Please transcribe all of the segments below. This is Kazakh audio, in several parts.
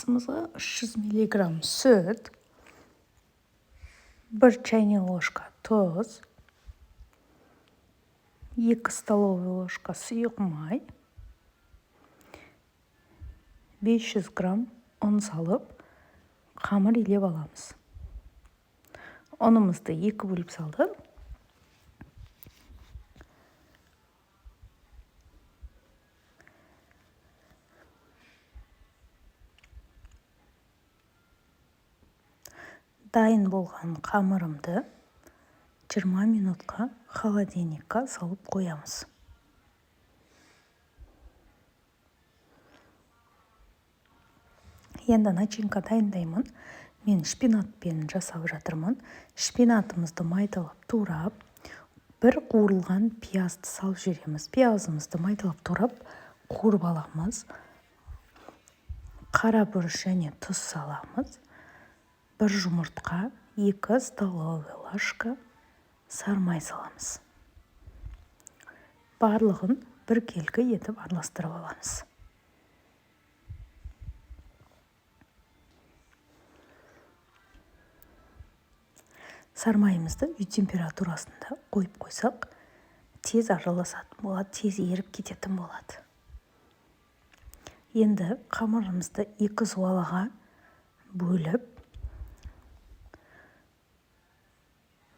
Ыдысымызға 300 миллиграмм сүт, 1 чайный ложка тұз, 2 столовый ложка сұйық май, 500 грамм ұн салып, қамыр илеп аламыз. Ұнымызды 2 бөліп салдық. Дайын болған қамырымды 20 минутқа холодильникқа салып қоямыз. Енді начинка дайындаймын. Мен шпинатпен жасап жатырмын. Шпинатымызды майдалап турап, бір қуырылған пиязды салып жібереміз. Пиязымызды майдалап турап, қуырып аламыз. Қара бұрыш және тұз саламыз. 1 жұмыртқа, 2 столовый ложка сары май саламыз. Барлығын біркелкі етіп араластырып аламыз. Сары майымызды үй температурасында қойып қойсақ, тез араласатын болады, тез еріп кететін болады. Енді қамырымызды 2 зуалаға бөліп,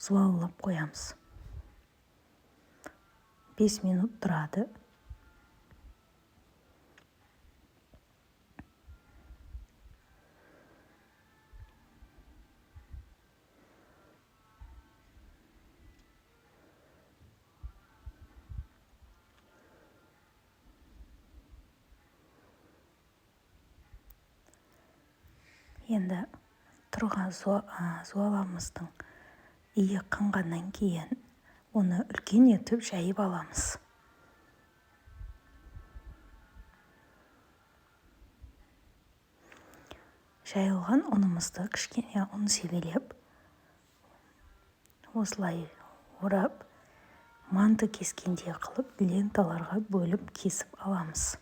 зуалап қоямыз. 5 минут тұрады. Енді тұрған зуаламыздың иі қанғаннан кейін оны үлкен етіп жайып аламыз. Жайылған ұнымызды кішкене ұн себелеп, осылай орап, манты кескендей қылып ленталарға бөліп кесіп аламыз.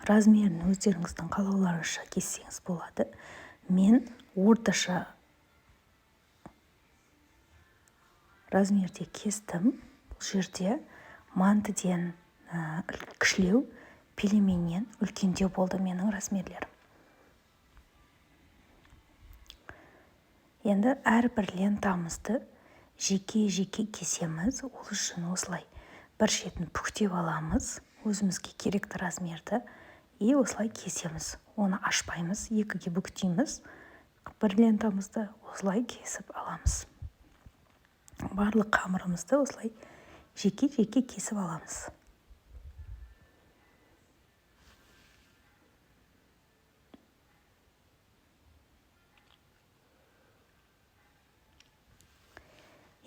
Размерін өздеріңіздің қалауларыңызша кессеңіз болады. Мен орташа размерде кестім. Бұл жерде мантыден кішілеу, пельменнен үлкендеу болды менің размерлерім. Енді әрбір лентамызды жеке-жеке кесеміз. Ол үшін осылай бір шетін бүктеп аламыз, өзімізге керекті размерді. И осылай кесеміз. Оны ашпаймыз, екіге бүктейміз. Бір лентамызды осылай кесіп аламыз. Барлық қамырымызды осылай жеке-жеке кесіп аламыз.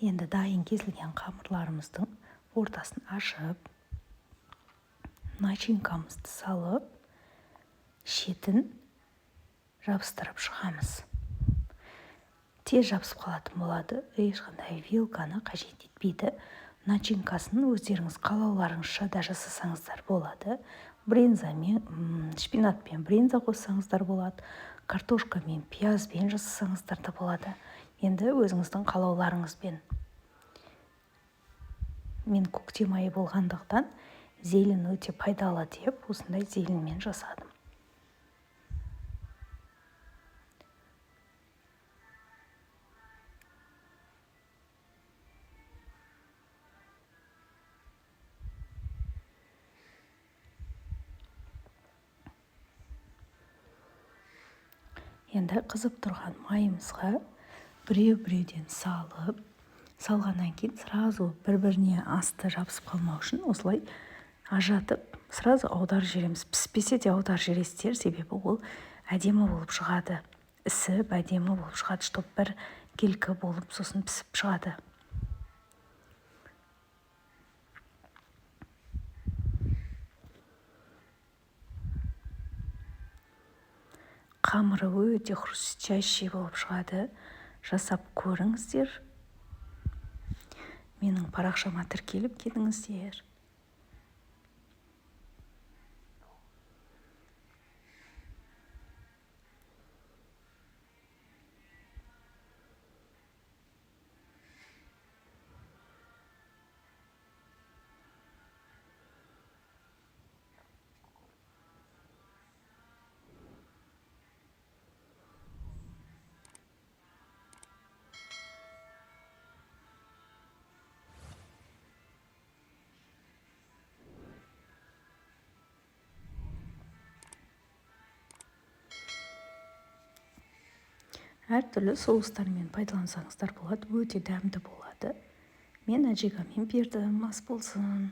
Енді дайын кесілген қамырларымыздың ортасын ашып, начинкамызды салып, шетін жабыстырып шығамыз. Тез жабысып қалатын болады, ешқандай вилканы қажет етпейді. Начинкасын өздеріңіз қалауларыңызша да жасасаңыздар болады. Бринзамен, шпинатпен бринза қоссаңыздар болады, картошкамен, пиязбен жасасаңыздар да болады. Енді өзіңіздің қалауларыңызбен. Мен көктем айы болғандықтан зелень өте пайдалы деп осындай зеленьмен жасадым. Енді қызып тұрған майымызға біреу-біреуден салып, салғаннан кейін сразу бір-біріне асты жабысып қалмау үшін осылай ажыратып, сразу аударып жібереміз. Піспесе де аударып жібересіздер, себебі ол әдемі болып шығады. Ісіп әдемі болып шығады, чтоб бір келкі болып сосын пісіп шығады. Қамыры өте хрустящий болып шығады. Жасап көріңіздер. Менің парақшама тіркеліп кетіңіздер. Әртүрлі соустармен пайдалансаңыздар болады, өте дәмді болады. Мен аджикамен бердім. Ас болсын!